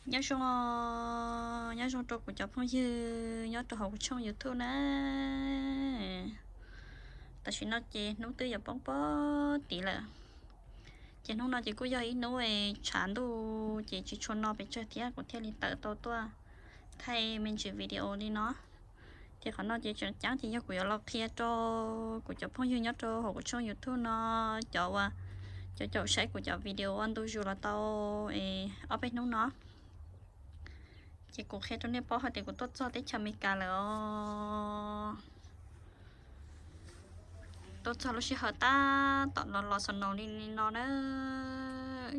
Nyob zoo, nyob zoo rau kuv cov phooj ywg nyob rau hauv kuv tshooj YouTube na. Tam sim no ces hnub twb yuav poob pob tim lawm. Ces hnub no ces kuj yog ib hnub tshav ntuj ces tsis tshua no pes tsawg thiab kuv thiaj li tawm tau tuaj thaij me ntsis video li no. Ces qhov no ces tseem ceeb ces yog kuv yuav los qhia rau kuv cov phooj ywg nyob rau hauv kuv tshooj YouTube no, cov uas cov caum saib kuv cov video ua ntu zus los tau ob peb hnub no. Ces kuv qhia rau nej paub hais tias kuv tuaj txog teb chaws Amelikas lawm os. Tuaj txog lub sij hawm tab tom los los snow li no na,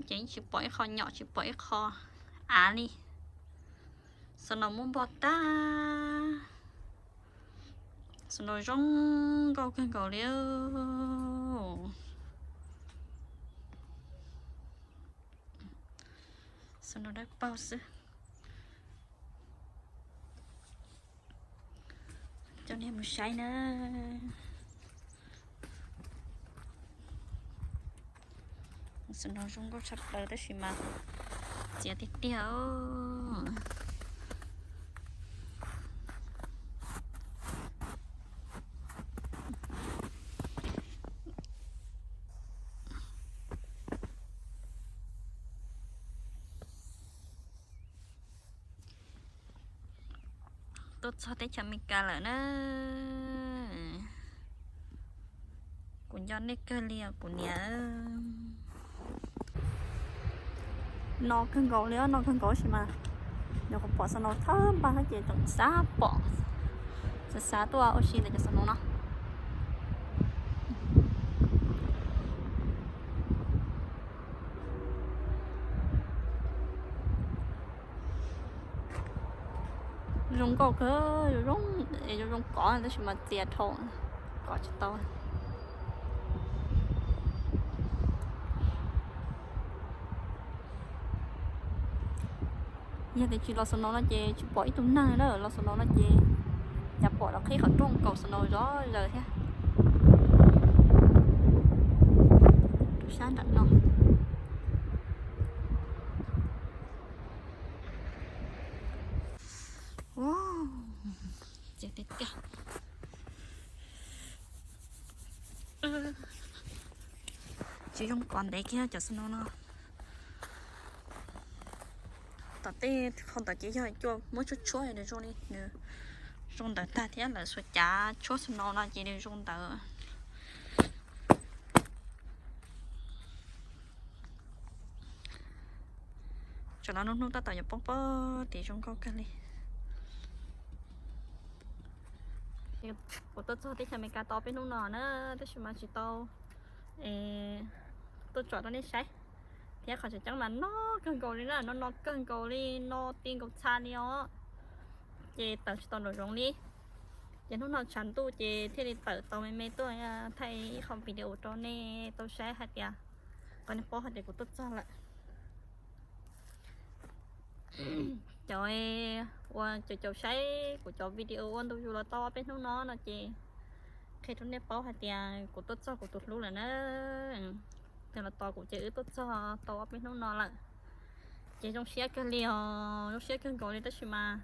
ces yeej tsis pom ib qho nyom tsis pom ib qho av li. Snow muab npog tag. Snow zoo nkauj kawg nkaus li. Snow dawb paug xwb. Coj nej mus saib na. Snow zoo nkauj tshaj plaws tab sis mas txias tiag tiag. Tuaj txog teb chaws Amelikas lawm na. Kuv nco nej kawg li os kuv niam. No kawg nkaus li, no kawg nkaus sis mas yog kuv pom snow thawj npag ces tseem xav pom, xav xav tuaj ua si ntawm cov snow no. Zoo nkauj kawg, zoo zoo kov tab sis mas txias dhau, kov tsis tau. Yog tias tsis los snow no ces tsis pom ib tug neeg na, los snow no ces cas pom los qhib qhov rooj kaus snow zov zaws thiab. Rau sab nram no. Txias tiag tiag. Tsis zoo kov ntev kiag cov snow no. Tom tej qhov ntawd ces yog cua muab tshuab tshuab nws zoo li nws zoo ntawd tag thiab, lawv xuas cav tshuab snow no ces nws zoo ntawd. Tsam no hnub hnub tab tom yuav poob pob tim zoo nkauj kawg li. Kuv tuaj txog teb chaws Amelikas tau peb hnub no na, tab sis mas tsis tau tuaj tsom rau nej saib. Thiab qhov tseem ceeb mas no kawg nkaus li na, no no kawg nkaus li, no ti nkaus txha li os. Ces tawm tsis tau nraum zoov li. Ces hnub no tshav ntuj ces thiaj li tawm tau me me tuaj thaij ib qho video rau nej tau saib hais tias, kom nej paub hais tias kuv tuaj txog lawm. Cov uas caum caum saib kuv cov video ua ntu zus los tau ob peb hnub no no ces qhia rau nej paub hais tias kuv tuaj txog kuv tus hlub lawm na. Ces los tos kuv ces wb tuaj txog tau ob peb hnub no lawm. Ces zoo siab kawg li os, zoo siab kawg nkaus li tab sis mas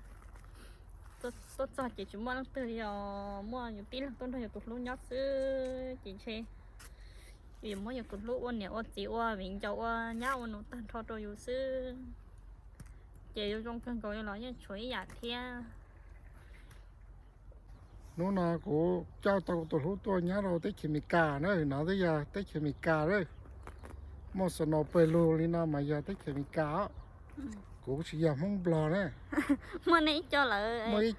tuaj txog ces tsis muaj leej twg li os, muaj yus tib leeg tuaj nrog yus tus hlub nyob xwb ces ntshe yus yuav muab yus tus hlub ua niam ua txiv ua viv ncaus ua nyab ua nus tag nrho rau yus xwb. Ces yuav zoo kawg nkaus li los yeej tshuav ib yam thiab. Hnub no kuv coj tau kuv tus hlub tuaj nyob rau teb chaws Amelikas na, no twb yog teb chaws Amelikas lawm. Muaj snow pawg lug li no mas yog teb chaws Amelikas os. Kuv tsis yog Hmoob Nplog na. Muaj ib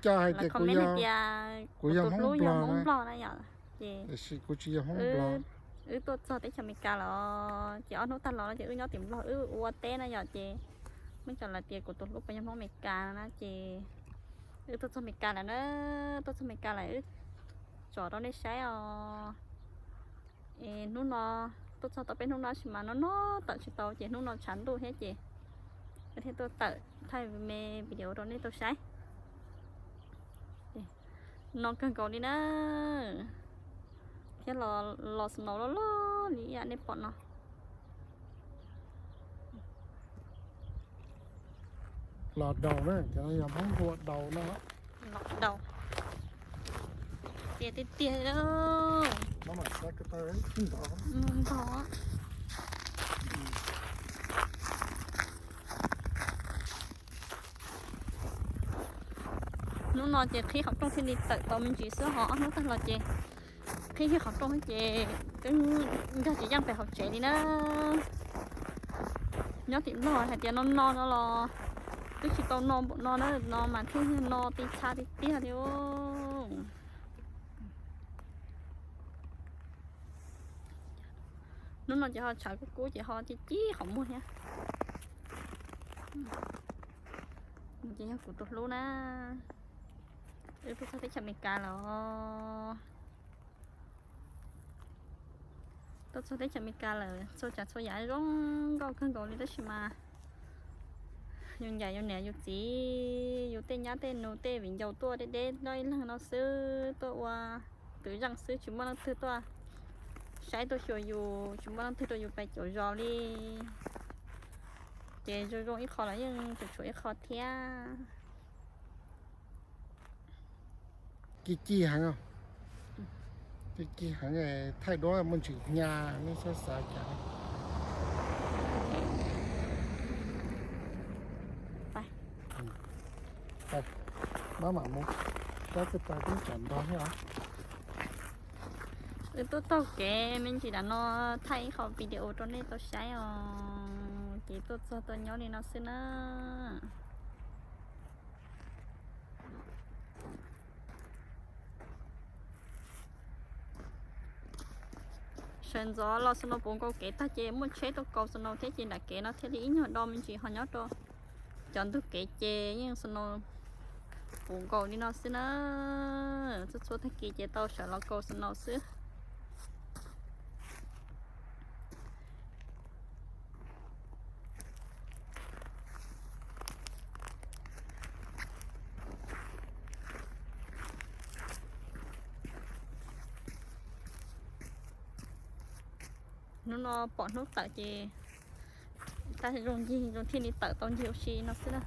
co hais tias kuv yog Hmoob Nplog na, tiam sis kuv tsis yog Hmoob Nplog. Wb tuaj txog teb chaws Amelikas lawm, ces ob hnub tag los no ces wb nyob tim Nplog wb ua teb na yom, ces muaj cov lawv tias kuv tus hlub puas yog Hmoob Amelikas na, ces wb tuaj txog Amelikas lawm na, tuaj txog Amelikas lawm wb tsom rau nej saib os. Es hnub no tuaj txog tau peb hnub no sis mas no no tawm tsis tau ces hnub no tshav ntuj thiab ces thiaj tuaj tawm thaij me video rau nej tau saib. No kawg nkaus li na, thiab los snow loj loj li ib yam nej pom no. Los daus na, cov no yog Hmoob hu ua daus no. Los daus. Tiag tiag tiag. Hnub no ces qhib qhov rooj thiaj li tawm tau me ntsis xwb, ho ob hnub tag los ces qhib kiag qhov rooj ces twb nkag tsis yeej pem hauv tsev li na. Nyob tim Nplog hais tias no no no los twb tsis tau no npaum no na, no mas thiaj yog no ti txha tiag tiag li. Hnub no ces ho tshav kub kub ces ho ci ci qhov muag thiab. Ces yog kuv tus hlub na, wb tuaj txog teb chaws Amelikas lawm. Tuaj txog teb chaws Amelikas lawm, txhua tsav txhua yam zoo nkauj kawg nkaus li tab sis mas yus niam yus niam yus txiv, yus tej nyab tej nus tej viv ncaus tuaj deb deb nyob ib leeg no xwb, tuaj ua kwv yeej xwb, tsis muaj leej twg tuaj saib tuaj xyuas yus, tsis muaj leej twg rau yus pais caum zos li. Ces zoo zoo ib qho los yeej tsum tshuav ib qho thiab. Ci ci heev, ci ci heev, thaij duab muaj ntsis hnyav, nej txhob xav cas. Mab mam mus, sab twb pais twb tsam ntog thiab os. Wb tuaj taug kev me ntsis nram no thaij ib qho video rau nej tau saib os. Ces tuaj txog tuaj nyob li no xwb na. Sawv ntxov los snow puv nkaus kev tag ces muaj tsheb tuaj kaus snow thiab ces nram kev no thiaj li ib nyuag do me ntsis ho nyob rau cov ntug kev ces yeej snow puv nkaus li no xwb na. Txhua txhua tag kis ces tau sawv los kaus snow xwb. Hnub no pom hnub tawm ces tab zoo ncig zoo thiaj li tawm tau ncig ua si no xwb na.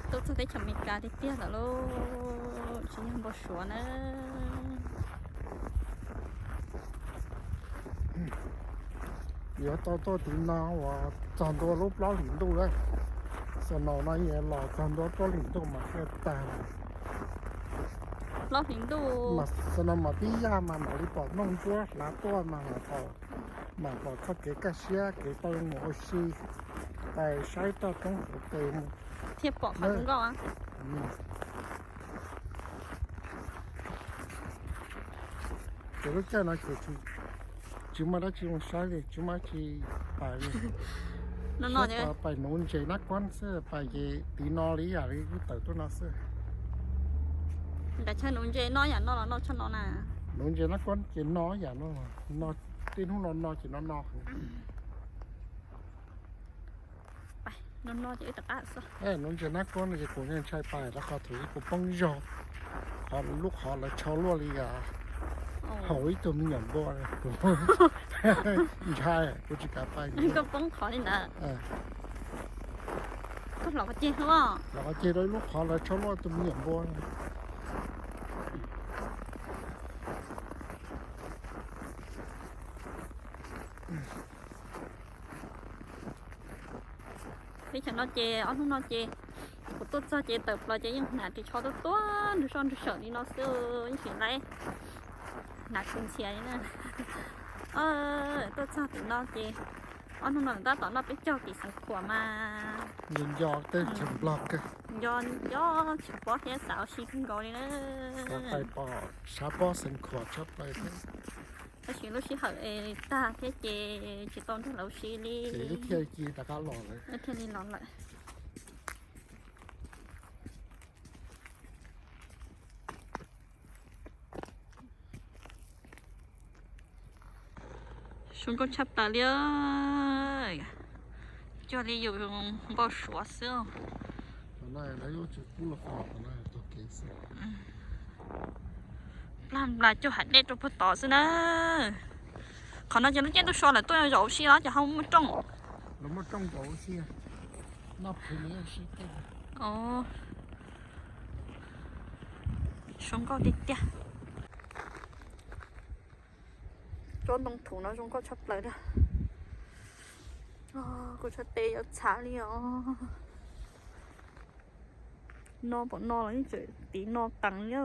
Tuaj txog teb chaws Amelikas tiag tiag lawm lauj, tsis yog npau suav na. Yuav tau tuaj tim no uas txog ntua lub plaub hlis ntuj lawm. Snow no los txog ntua plaub hlis ntuj mas thiaj tag. Plaub hlis ntuj mas snow mas tib yam mas mam li pom nplooj ntsuab hlav tuaj mas mam pom txoj kev kaj siab kev tau mus ua si, pais saib toj roob hauv pes thiaj pom qhov zoo nkauj. Ces lub caij no ces tsis muaj dab tsi zoo saib li, tsis muaj dab tsi pais li. Pais nuv ntses nab kuab xwb, pais ces tiv no li ib yam li wb tawm tuaj no xwb. Nram chaw nuv ntses noj yam no los noj tshaj no na. Nuv ntses nab kuab ces no yam no, no tej hnub no no ces no no. Nuv ntses nab kuab no ces kuv yeej ntshai pais rau qhov thaum ub kuv poob zog, qhov lub qhov lawv tshau luaj li haum ib tug me nyuam npua, kuv ntshai kuv tsis kam pais. Koj poob qhov li ntawd, koj hlov qhov ceg, hlov qhov ceg rau ib lub qhov lawv tshau luaj tus me nyuam npua. Teb chaws no ces ob hnub no ces kuv tuaj txog ces tawm plaws ces yeej hnav ris tsho tuaj tuaj nrug soj nrug sawm li no xwb, yeej tsis laib hnav kub ntxhias li na. Tuaj txog tim no ces ob hnub no tab tom noj peb caug tim Xeev Khuam mas nco nco tej chaw Nplog kawg, nco nco tsis paub thiab xav ua si kawg nkaus li na. Xav pais pom tshav pob Xeev Khuam tshaj plaws thiab. Tab sis lub sij hawm es tag thiab ces tsis tau nrog lawv ua si li, ces wb thiaj li rov qab los lawm, thiaj li los lawm. Zoo nkauj tshaj plaws li, cuag li yus npau suav xwb. Plag nplas cuag hav dej rau puag tod xwb na. Qhov no ces lub caij ntuj so lawv tuaj zaum ua si los ces ho muaj rooj. Zoo nkauj tiag tiag. Tsob ntoo thuv no zoo nkauj tshaj plaws li. Kuv tshaj teb yuav txhav li os. No pom no los yeej tseem tiv no teev li.